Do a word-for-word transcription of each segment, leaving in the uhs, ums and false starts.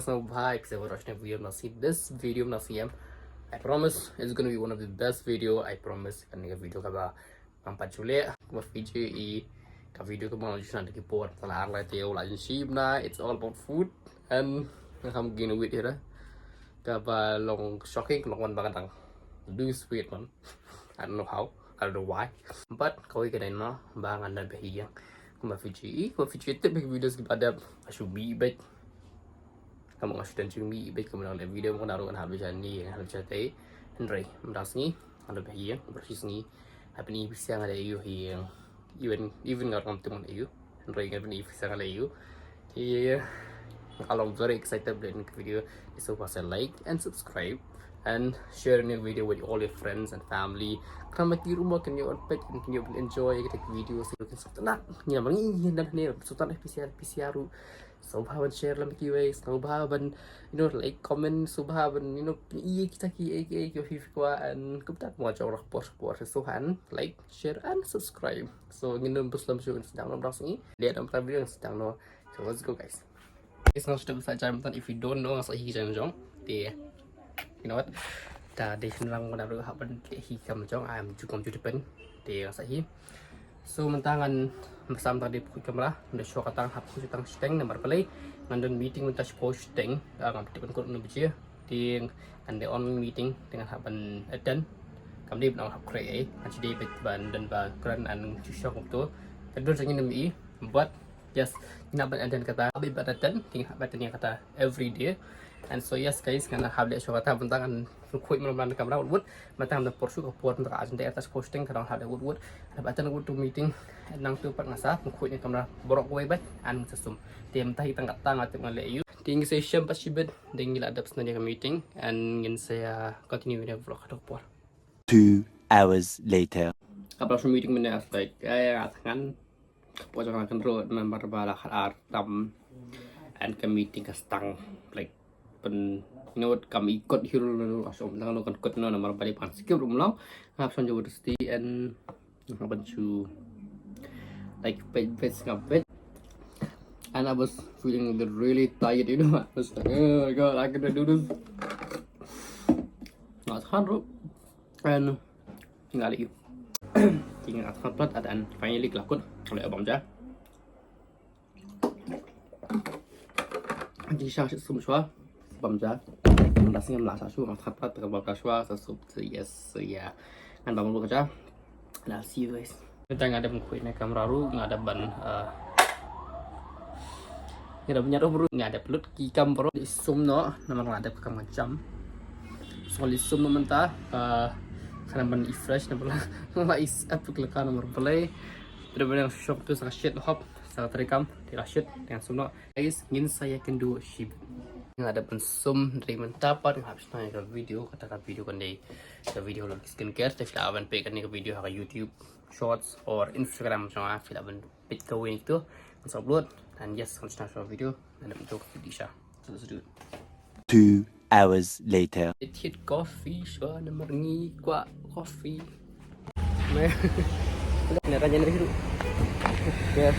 Sngewbha ïa phi sa watch ne video mynta sngi. This video mynta sngi em, I promise it's gonna be one of the best video. I promise. Kane ka video kaba ngam pat ju leh, kaba phi ju i, ka video kaba ngam ju shna da ki por tang ar lai te u la jin shim na. It's all about food and ngam gain weight here. Kaba long shocking, long wan ba ka dang lose weight man. I don't know how, I don't know why. But kawei ka dei na ba ngan da beh ïa, kumba phi ju i, kumba phi ju tip bad ki videos kiba dep, nga shu mih bad. Ka mut nga shu don jingmih bad kumba nang leh video, kumba nang ruh ngan hap bishar ni, ngan hap bishar te. Hynrei mynta sngi ngan da beh ïa, ba shi sngi hap ni bishar nga da ïa ïa. Even, even nga ruh ngam tip ngan ïa. Hynrei ngan ni bishar nga da ïa. Te nga long very excited bad ka video. So please like and subscribe and share the video with all your friends and family. Khnang ba ki ruh mo kin ïoh peit, kin ïoh enjoy ïa kita ki video. So kin sngewtynnat, ngi namar ngi ngi namar ngi sngewtynnat phi sa, phi sa ruh. Sngewbha ban share lem kiwei, sngewbha ban, you know, like, comment, sngewbha ban, you know, ïa kita ki, ïa ki, ïa ki, ïa ki, and kumta mo jong rah por por. So han like, share and subscribe. So ngin ym bus lem shuh, ngin sdang noh mynta sngi. Leh noh mynta video, ngin sdang noh. So let's go guys. Guys, nga shu tip sa jam tan, if you don't know, nga sa hi jam jong. Te, you know what? Ta dei shen lang, nga ruh hap ban leh hi kam jong, I'm ju kam ju depend. Te nga sa hi. So mynta ngan, mynta mynta dei pynkhot kamra, ngan da shuwa kata hap pynkhot tang shiteng namar balei ngan don meeting mynta shiphew shiteng, ah, ngam tip ban kut na baje. Te ngan da on meeting, te ngan hap ban attend. Kam dei ban hap khreh ei, ngan shu dei ban don ba kren, ngan shu shong kumto. Te dur jong ngi na mi, but yes, ngan hap ban attend kata, hap ban attend, te ngan hap ban attend ïa kata every day. And so yes guys, ngan hap leh shuwa kata, mynta ngan khuid mynta na kamra wut wut. Mynta ngam da por shuh, ka por mynta ka arjent, te shiphew shiteng ka dang hap leh wut wut. Hap attend wut tu meeting, nangtu pat nga sa khuid na kamra baroh kawei bad, and sa sum. Te mynta hi tang kata nga tip ngan leh ïa. Te ngi sa shem pat shibit, te ngi la dep sdang ïa ka meeting, and ngin sa ïa continue ïa ka vlog ha ka por. Two hours later. Kaba la shu meeting mynne, I was like, eh, nga thngan. Ka por jong nga kan ruh namar ba la khatar tam. And ka meeting ka sdang, like, pyn, you know what, kam ikut hi ruh, ruh, ruh, ruh, ruh, ruh, kan kut noh namar ba dei ban skip ruh mynta. Nga hap shong jabardasti and nga hap ban shu, like, peit, peit, nga peit. And I was feeling really tired, you know. I was like, "Oh my God, I cannot do this." Nga thngan ruh. And nga leh ïa. Te nga thngan pat, and finally ka la kut. Ka la bam ja. Te sha sum shuwa. Bam ja. Mynta sngi ngam lah sha shuh, nga thngan pat, ka bam ja shuwa, sa sum, so yes, so yeah. Ngan bam ruh ka ja. And I'll see you guys. Mynta nga dep khuid na kamra ruh, nga dep ban, uh, nga dep ban ïaroh ruh, nga dep lut ki kam baroh, leit sum noh, namar nga dep ka kam ka jam. So leit sum noh mynta, uh, khnang ban i fresh, namar la, la i ap ka la ka namar balei. Te dep ban ïa shong tu sa ka shit hop, sa ka treikam, te la shit, te ngan sum noh. Guys, ngin sa ïakynduh shibit. Nga dep ban sum, hynrei mynta pat nga hap shna ïa ka video, kata ka video kan dei ka video long skincare, te phi lah ban peit kane ka video ha ka YouTube Shorts or Instagram jong nga, phi lah ban peit kawei na kitu. Ngan sa upload, and yes, ngan shna short video, ngan dep ban ïakynduh sha. So let's do it. Two hours later. Thied coffee shuwa namar ngi kwah coffee. Meh. Ngan tanya ni dulu. Yes.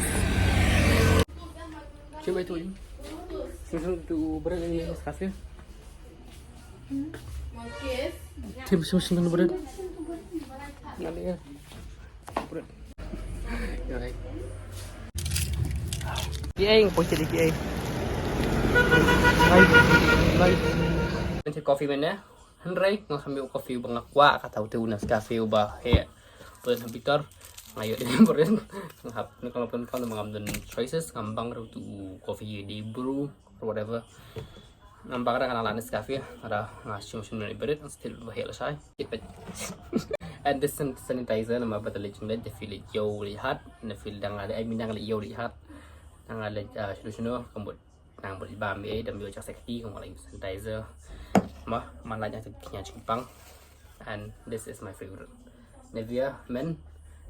Cuba itu. Susu tu berat ni, Nescafe. Tim, tim, tim, berat. Nanti ya. Berat. Ya, baik. Ki ei, nga poi thied da ki ei. Bye. Bye. Thied coffee mynne. Hynrei nga kham ïoh coffee ba nga kwah, kata utu u Nescafe uba heh. Pyn ha bitor. Nga ïoh dei brand. Nga hap, nga khlem pyn khlem, ngam don choices, ngam bang ruh utu u coffee dei brew or whatever. Ngam bang, nga la Nescafe, nga da, nga shim shim na i berit, nga sa thied ba heh lashai. And this san-, sanitizer, namar ba da leit jingïaleh, da phi leit ïew leit hat, da phi dang leit, I mean, dang leit ïew leit hat. Dang leit, ah, shano shano, kam bud nang bud bam ei, dang ïew jak safety, kam leit sanitizer. Ma, man lait ïa ki jingpang. And this is my favorite. Nivea Men.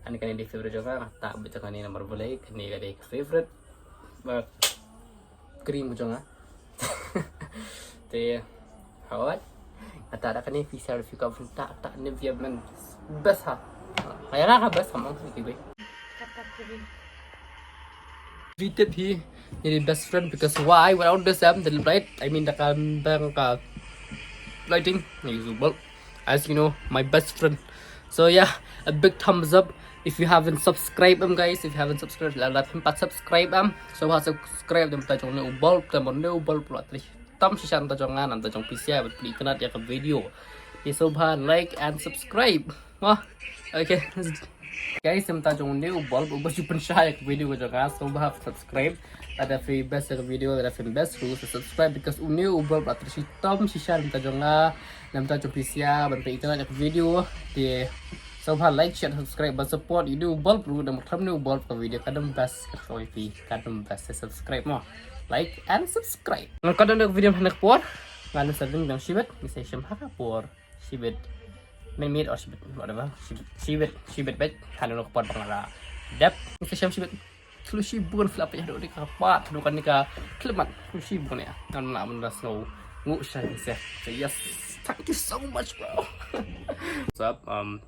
And kane dei favorite jong nga, nga tah beit ïa kane namar balei, kane ka dei ka favorite. Ba cream jong nga. Te, hawat. Nga tah da kane, phi sa review ka phin tah, tah Nivea Men. Best ha. Aya la ka best ha mong, okay, bye. Treated hi, ni best friend, because why? Without this, um, the light, I mean, the kan bang ka lighting, ni zu bulb. As you know, my best friend. So yeah, a big thumbs up. If you haven't subscribed, um, guys, if you haven't subscribed, la la pim pat subscribe, um. So ha subscribe, dem ta jong ni u bulb, dem ne u bulb la tri tam shisha na ta jong nga, na ta jong pisa, but please kanat ya ka video. Ni so ba like and subscribe. Wah, okay. Guys, dem ta jong ni u bulb, u ba ju pynshai ka video ka jong nga, so ba subscribe. Ada free best ka video, ada free best ru, so subscribe, because u ni u bulb la tri tam shisha na ta jong nga, na ta jong pisa, ban pynshai ka video. Te so ba like, share, subscribe, ban support, i ni u bulb ru, na ma tham ni u bulb ka video, ka dam best, ka kawai pi, ka dam best, subscribe mo. Like and subscribe. Ngan ka dam video na por, ngan sa ding dang shibit, ni sa shim ha ka por. Shibit. Min mit or shibit, whatever. Shibit, shibit, shibit bet. Hanu nok pot bang la. Dep. Ni sa shim shibit. Klu shibun flap ya do di ka pat, do kan ni ka klimat. Klu shibun ya. Nan la mun das no. Ngu shai ni sa. So yes. Thank you so much, bro. What's up? Um,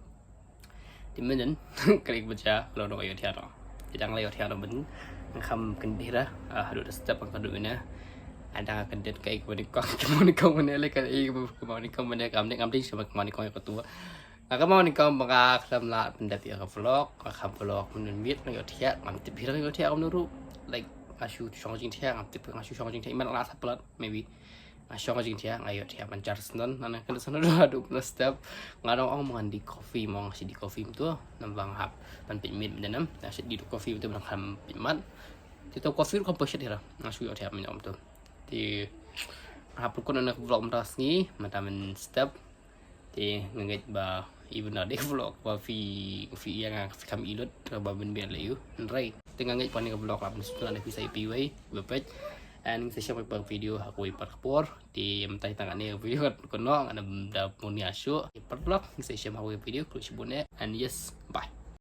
ti menen klik bacha lo no yo thiano. Ti dang la yo thiano ben. Kham kendira. Ah, hadu da step ang kadu ina. Ada kendit kai ko ni kong, ko ni kong ni le kai ko ni kong ni kam ni kam ding sama ko ni kong ko tu. Nga ka mo ni kam ba nga khlem lah pyndep ïa ka vlog, nga kham vlog mynnin miet, nga ïoh thiah, ngam tip hi ruh nga ïoh thiah kumno ruh. Like, nga shu shong jingthiah, ngam tip nga shu shong jingthiah, i man nga la sa plat, maybe. Nga shong jingthiah, nga ïoh thiah man jar snon, nana kena snon ruh haduh pynstep. Nga dang ong ba ngan dih coffee mo, nga shu dih coffee mynta, namar ba nga hap ban pynmih mynta nam, nga shu dih coffee mynta ba nga kham pynmih. Te to coffee ruh kham pynshit hi ruh, nga shu ïoh thiah mynta mynta. Te nga hap pynkhih na ka vlog mynta sngi, mynta mynstep. Te nga ngeit ba even na dei ka vlog ba phi, phi ïa nga phi kham i lut ba ban biang la ïa u. Hynrei te nga ngeit ba kane ka vlog la ban sdang da phi sa ïa phi wei ba peit. And ngin sa shim pat video ha kawei pat ka por. Te mynta tang kane ka video ka noh, nga da pynmih ïa shuh. Te pat vlog ngin sa shim ha kawei video, khublei shibun eh. And yes,